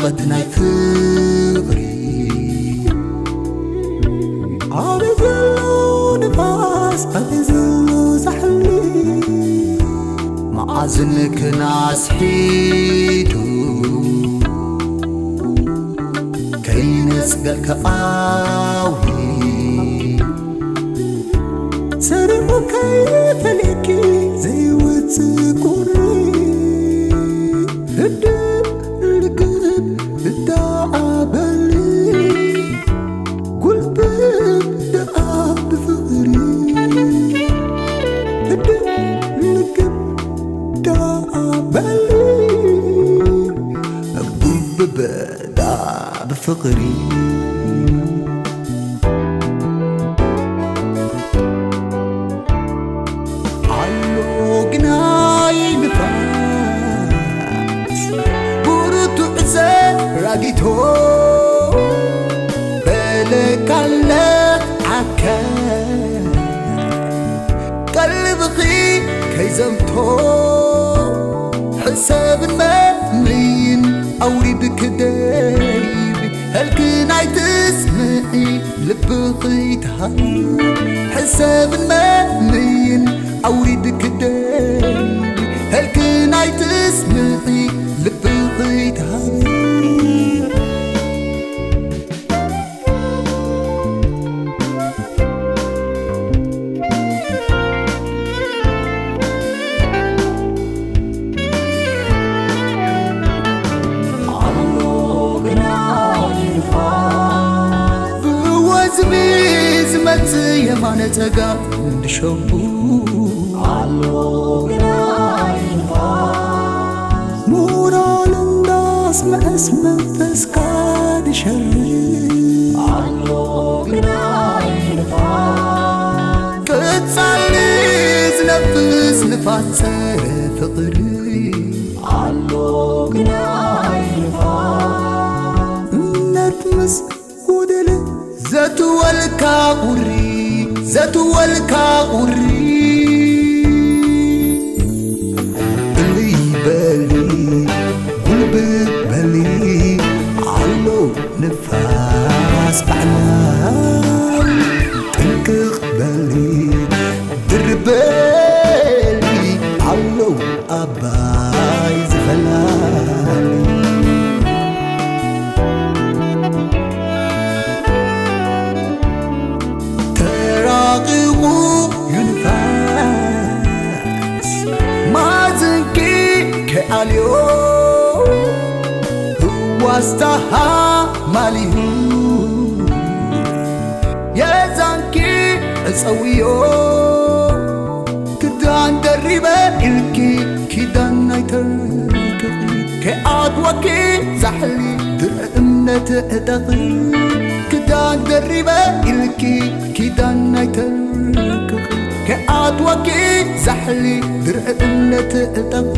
እቲ ናይ ፍቕሪ ኣበይ ዘሎ ንፋስ ኣበይ ዘሎ ዛሕሊ መዓዝን ክናስሒቱ ከይነጽገልካ ኣዊ ሰሪቑ ከይፈልየኪ ዘይወጽእ ቁሪ ህድእ ልግብ እዳ ኣበሊ ጉልብብ ደኣ ብፍቕሪ ህድእ ልግብ ደኣ በሊ ጉልብብ ደኣ ብፍቕሪ ኣሎ ግናይ ንፋስ ብርቱዕ ዘራጊቶ በለካለት ዓከ ቀልብኺ ከይዘምቶ ሕሰብን መምይን ኣውሪድ ክደይብ ሀልክን ኣይትስምዒ ልብኺ ትሃብ ሕሰብን መምይን ኣውሪድ ክደይብ ሀልክን ኣይትስምዒ ልብኺ ትሃብ ብወዝቢ ዝመጽእ የማነ ጸጋም እንድሸቡ ኣሎ ግናይ ንፋስ ሙራል እንዳስምዐስ መንፈስካ ድሸሪ ኣሎ ግናይ ንፋስ ቅጻሊ ዝነፍስ ንፋስ ጸረ ፍቕሪ ኣሎ ግናይ ንፋስ እምነት ምስ ጎደለ ዘትወልካ ቁሪ ዘትወልካ ቁሪ እልይ በሊ ጉልብብ በሊ ኣሎ ንፋስ ባዕላ ጥንቅቕ በሊ ድርበሊ ኣሎ ኣባይ ዝፈላሊ ተራቂቑ ዩ ንፋስ ማዝንኪ ከይኣልዮ ህዋስታሃ ማሊሁ የዛንኪ ዕፀውዮ ክዳን ደሪበ ኢልኪ ኪዳን ኣይተርክኺ ከይኣትወኪ ዛሕሊ ድርዒ እምነት ዕጠቒ ክዳን ደሪበ ኢልኪ ኪዳን ኣይተርክኺ ከይኣትወኪ ዛሕሊ ድርዒ እምነት ዕጠቒ